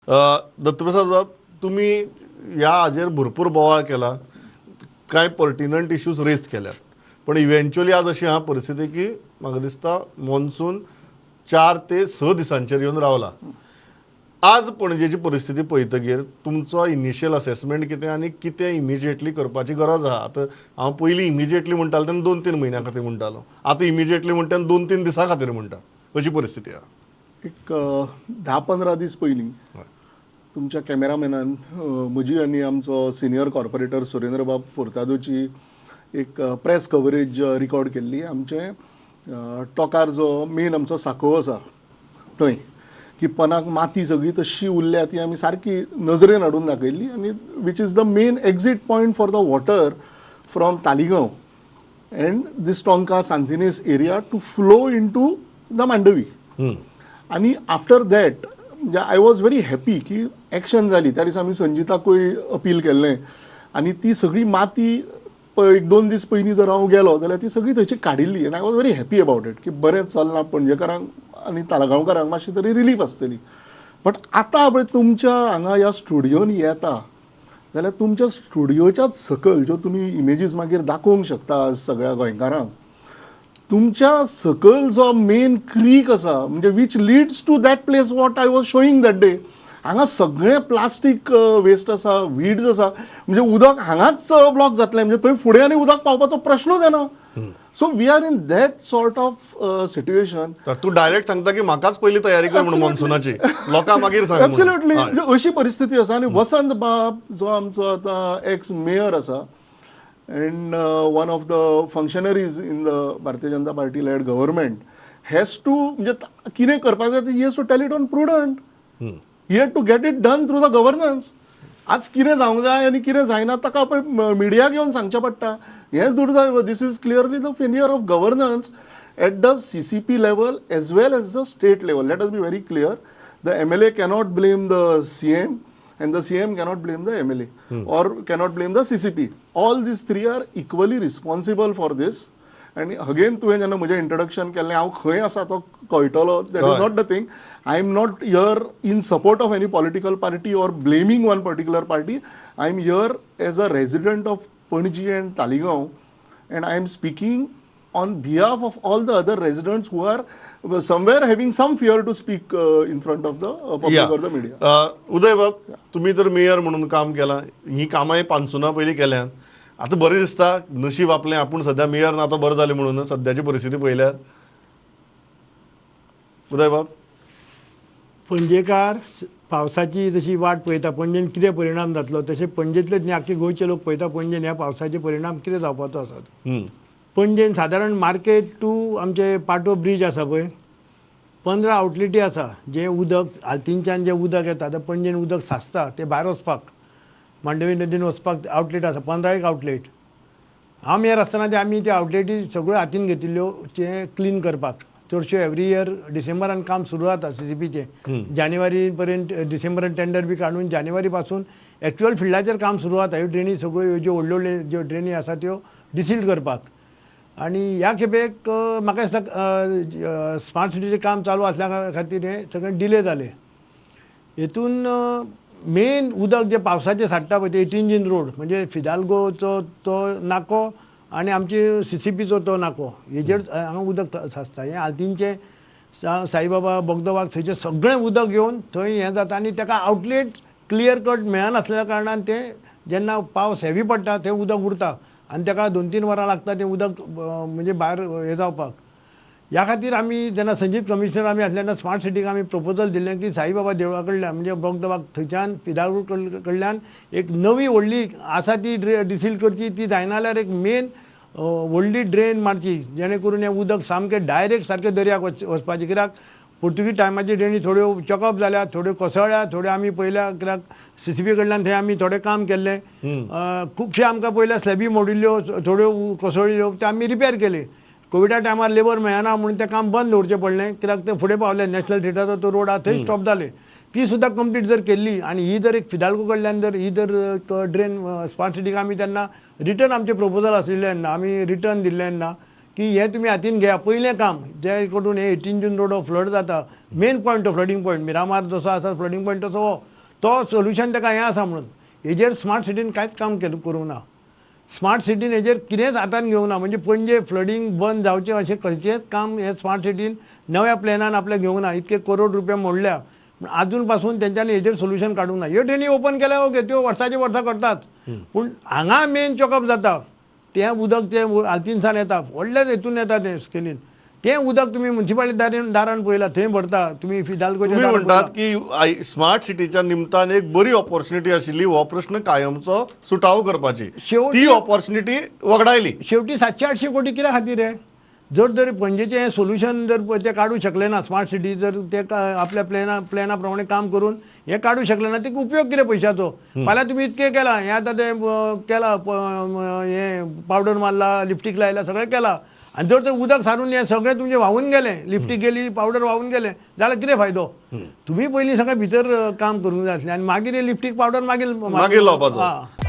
दत्तप्रसाद बाब, तुमी ह्या हाजेर भरपूर बोवाळ केला, कांय पर्टिनंट इश्यूज रेज केल्यात, पण इव्हेंच्युअली आज अशी आहा परिस्थिती की म्हाका दिसता मॉन्सून 4 ते 6 दिसांचेर येवन रावला. आज पणजेची परिस्थिती पळयतगीर तुमचो इनिशियल असेसमेंट कितें आनी कितें इमिजिएटली करपाची गरज आहा? आतां हांव पयलीं इमिजिएटली म्हणटालो तेन्ना 2-3 म्हयन्यां खातीर म्हणटालो, आतां इमिजिएटली म्हणटा तेन्ना 2-3 दिसां खातीर म्हणटा. अशी परिस्थिती आहा. एक 10-15 दीस पयलीं तुमच्या कॅमेरामॅनान म्हजी आनी आमचो सिनियर कॉर्पोरेटर सुरेंद्रबाब फोर्तादोची एक प्रेस कवरेज रिकॉर्ड केल्ली आमचे टोकार, जो मेन आमचो साकोव आसा थंय, की पनाक माती सगळी तशी उरल्या, ती आमी सारकी नजरेन हाडून दाखयल्ली आनी which is the main exit point for the water from Taleigao and this Tonka Santa Inez area to flow into the Mandovi. आनी आफ्टर that म्हणजे I was very happy की एक्शन जाली. त्या दिसा आमी संजिताकूय अपील केल्लें आनी ती सगळी माती एक दोन दीस पयलीं जर हांव गेलो जाल्यार ती सगळी थंयची काडिल्ली आनी I was very happy about it की बरें चल्लां, पणजेकारांक आनी ताळगांवकारांक मातशी तरी रिलीफ आसतली. बट आतां पळय तुमच्या हांगा ह्या स्टुडियोन येता जाल्यार तुमच्या स्टुडियोच्याच सकयल, ज्यो तुमी इमेजीस मागीर दाखोवंक शकता आज सगळ्या गोंयकारांक, तुमच्या सकयल जो मेन क्रीक आसा, म्हणजे which leads to that place what I was showing that day, हांगा सगळें प्लास्टीक वेस्ट आसा, वीड्स आसा. म्हणजे उदक हांगाच ब्लॉक जातलें, म्हणजे थंय फुडें आनी उदक पावपाचो प्रश्नूच येना. So we are in that sort of situation. तर तूं डायरेक्ट सांगता की म्हाकाच पयली तयारी कर म्हणून मॉन्सुनाची, लोकां मागीर सांग म्हणून. एब्सोल्युटली. म्हणजे अशी परिस्थिती आसा आनी वसंत बाब जो आमचो आतां एक्स मेयर आसा and one of the functionaries in the Bharatiya Janata Party led government has to, म्हणजे कितें करपाक जाय, he has to tell it on prudent. He had to get it done through the governance. आज कितें जावंक जाय आनी कितें जायना ताका पळय मिडियाक येवन सांगचें पडटा, हें दुर्दैव. This is clearly the failure of governance at the CCP level as well as the state level. Let us be very clear. The MLA cannot blame the CM and the CM cannot blame the MLA or cannot blame the CCP. All these three are equally responsible for this. And again, तुवें जेन्ना म्हजें introduction केल्लें, हांव खंय आसा तो कळटलो. That is not the thing. I am not here in support of any political party or blaming one particular party. I am here as a resident of Panaji and Taleigao and I am speaking on behalf of all the other residents who are somewhere having some fear to speak in front of the public or the media. उदय बाब, तुम्ही तर mayor म्हणून काम केलां, ही कामां पानसुना पयलीं केल्यात. आतां बरें दिसता, नशीब आपलें, आपूण सद्या मेयर ना, आतां बरें जालें म्हणून, सद्याची परिस्थिती पळयल्यार, उदय बाब? पणजेकार पावसाची जशी वाट पळयता, पणजेन कितें परिणाम जातलो, तशें पणजेंतलेच न्ही, आख्खे गोंयचे लोक पळयता पणजेन ह्या पावसाचे परिणाम कितें जावपाचो आसात. पणजेन सादारण मार्केट टू आमचे पाटो ब्रीज आसा पळय, 15 आउटलेटी आसा, जें उदक आल्तिनच्यान जें उदक येता, आतां पणजेन उदक साचता तें भायर वचपाक, मांडवी नदीन वचपाक आउटलेट आसा, 15 एक आउटलेट. हांव मेयर आसतना ते आमी त्यो आउटलेटी सगळ्यो हातीन घेतिल्ल्यो ते क्लीन करपाक. चडश्यो एवरी इयर डिसेंबरान काम सुरू जाता सीसीपीचें, जानेवारी पर्यंत, डिसेंबरान टेंडर बी काडून जानेवारी पासून एक्चुअल फिल्डाचेर काम सुरू जाता, ह्यो ड्रेनी सगळ्यो, ह्यो ज्यो व्हडल्यो व्हडल्यो ज्यो ड्रेनी आसा त्यो डिसिल्ट करपाक. आनी ह्या खेपेक म्हाका दिसता स्मार्ट सिटीचें काम चालू आसल्या खातीर हें सगळें डिले जालें. हेतून मेन उदक जें पावसाचें साठ्ठा पळय, ते 18 जून रोड, म्हणजे फिदाल्गोचो तो नाको आनी आमची सीसीपीचो तो नाको, हेजेर हांगा उदक साचता. हें आल्तीनचें साईबाबा बोगदो बाग थंयचें सगळें उदक येवन थंय हें जाता आनी ताका आउटलेट क्लियर कट मेळनासल्या कारणान तें जेन्ना पावस हेवी पडटा तें उदक उरता आनी ताका 2-3 वरां लागता तें उदक म्हणजे भायर हें जावपाक. ह्या खातीर आमी जेन्ना संजीत कमिशनर आमी आसले तेन्ना स्मार्ट सिटीक आमी प्रपोजल दिल्लें की साईबाबा देवळा कडल्यान, म्हणजे बोगदो बाग थंयच्यान फिदाल्गो कडल्यान एक नवी व्हडली आसा ती डिसील करची, ती जायना जाल्यार एक मेन व्हडली ड्रेन मारची, जेणे करून हें उदक सामकें डायरेक्ट सारकें दर्याक वचपाचें. कित्याक पुर्तुगीज टायमाची ड्रेनी थोड्यो चॉकअप जाल्या, थोड्यो कोसळ्ळ्या, थोड्यो आमी पळयल्या, कित्याक सीसीपी कडल्यान थंय आमी थोडें काम केल्लें. खुबशे आमकां पयल्या स्लॅबी मोडिल्ल्यो, थोड्यो कोसळिल्ल्यो, त्यो आमी रिपेर केले. कोविडा टायमार लेबर मेळना म्हणून तें काम बंद दवरचें पडलें, कित्याक तें फुडें पावलें, नॅशनल थिएटराचो तो रोड आहा थंय स्टॉप जालें. ती सुद्दां कंप्लीट जर केल्ली आनी ही जर एक फिदाल्गो कडल्यान जर ही जर ड्रेन स्मार्ट सिटीक आमी तेन्ना रिटर्न आमचें प्रपोजल आशिल्लें तेन्ना आमी रिटर्न दिल्लें तेन्ना की हें तुमी हातीन घेया पयलें काम, जे करून हे 18 जून रोड फ्लड जाता, मेन पॉयंट तो फ्लडींग पॉयंट, मिरामार जसो आसा फ्लडींग पॉयंट तसो हो. तो सोल्युशन ताका हें आसा म्हणून. हेजेर स्मार्ट सिटीन कांयच काम केलें करूंक ना. स्मार्ट सिटीन हेजेर कितेंच हातान घेवंक ना. म्हणजे पणजे फ्लडींग बंद जावचें अशें खंयचेंच काम हे स्मार्ट सिटीन नव्या प्लॅनान आपल्या घेवंक ना. इतके करोड रुपया मोडल्या पूण आजून पासून तेंच्यांनी हेजेर सोल्युशन काडूंक ना. ह्यो ड्रेनी ओपन केल्या ओके, त्यो वर्साचे वर्सां करतात, पूण हांगा मेन चॉकअप जाता तें उदक तें आल्तिनसान येता, व्हडल्या हेतून येता तें स्केलीन, तें उदक तुमी मुन्सिपालिटी दारान पळयलां थंय भरता तुमी फिदाल्गोच्या. तुम्ही म्हणटात की स्मार्ट सिटीच्या निमतान एक बरी ऑपॉर्च्युनिटी आशिल्ली हो प्रश्न कायमचो सुटावो करपाची, ती ऑपॉर्च्युनिटी वगडायली. शेवटी 700-800 कोटी कित्या खातीर रे? जर तरी पणजेचें हें सोल्युशन जर ते काडूं शकले ना, स्मार्ट सिटी जर ते आपल्या प्लॅना प्रमाणे काम करून हें काडूं शकले ना, ते उपयोग कितें पयशाचो? फाल्यां तुमी इतकें केलां, हें आतां तें केलां, हें पावडर मारला, लिपस्टीक लायला, सगळें केलां, आनी जर तें उदक सारून हें सगळें तुमचें व्हांवून गेलें, लिपस्टीक गेली, पावडर व्हांवून गेलें जाल्यार कितें फायदो? तुमी पयलीं सगळें भितर काम करूंक जाय आसलें आनी मागीर लिपस्टीक पावडर मागीर लावपाचो.